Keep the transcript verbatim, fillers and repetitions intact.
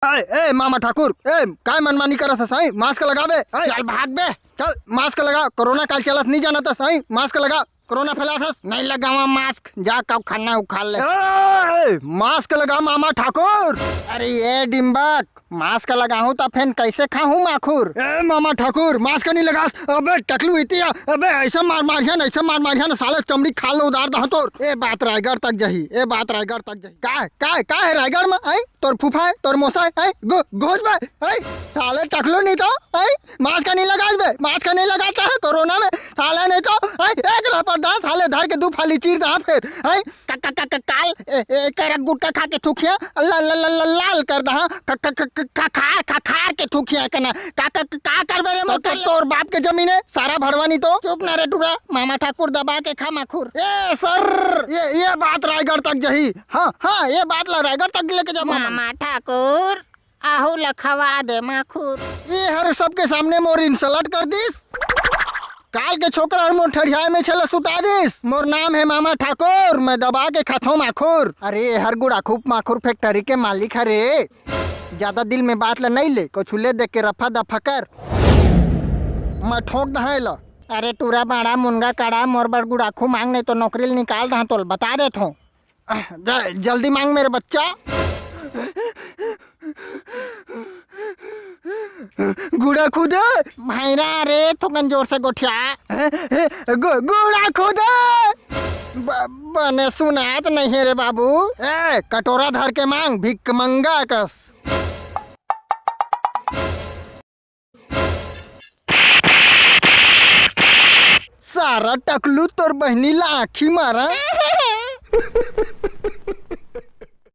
ए, ए, मामा ठाकुर, ए, काय मनमानी करत हस, हैं? मास्क लगा बे, हैं? चल भाग बे। चल, मास्क लगा, कोरोना काल चलत नहीं जानत हस, हैं? मास्क लगा, कोरोना फैलात हस। नहीं लगावा मास्क, जा का खाना उखाड़ ले। ए, मास्क लगा मामा ठाकुर। अरे ए डिम्बक, मास्क लगाहूं त फेन कैसे खाहूं माखुर? ए मामा ठाकुर, मास्क नहीं लगास। अबे टकलू इतिया, अबे ऐसा मार मारिया न, ऐसा मार मारिया न, साले चमड़ी खाल उतार दहा तोर। ए बात रायगढ़ तक जही, ए बात रायगढ़ तक जही। का, का, का है रायगढ़ में? आई तोर फूफा है, तोर मोसा है, आई घु-, घुस बे, आई साले टकलू नहीं तो, आई मास्क नहीं लगास बे, मास्क नहीं लगाता है कोरोना में, साले नहीं तो, आई एक रपट दा, साले धर के दू फाली चीर दा फिर, आई क-, क-, क-, क-, काल ए, ए, कर गुटखा खा के थूकिया, ला-, ला-, ला-, ला-, लाल कर दहा, ख-, ख-, ख-, ख-, खखार, खखार के थूकिया कना। का, का, का, का करबे रे तो, मोर तो, काल? तोर बाप के जमीन है, सारा भड़वानी तो। चुप ना रे टूरा, मामा ठाकुर दबा के खा माखुर। ए सर, ये, ये बात रायगढ़ तक जही। हाँ, हाँ, ये बात ला रायगढ़ तक लेके जा मामा। मामा ठाकुर, आहू ला खवा दे माखुर। ये हर सबके सामने मोर इंसल्ट कर दिस। काल के छोकरा हर मोर ठड़ियाए में छेला सुता दिस। मोर नाम है मामा ठाकुर, मैं दबा के खाथों माखुर। अरे, ये हर गुड़ाखू माखुर फैक्ट्री के मालिक हरे। ज्यादा दिल में बात ला नहीं ले, कुछ ले देख के रफा दफा कर। मैं ठोक दहा एला। अरे टूरा बाड़ा मुनगा काड़ा, मोर बर गुड़ाखू मांग, नहीं तो नौकरी ले निकाल दहा तोल, बता देथों। ज-, जल्दी मांग मेरे बच्चा। गुड़ाखू दे। भैरा रे, थोकन जोर से गोठिया। गु-, गुड़ाखू दे। ब-, बने सुनात नहीं है रे बाबू। ए, कटोरा धर के मांग, भिख मंगा कस। सारा टकलू तोर बहनी ला आँखी मारा।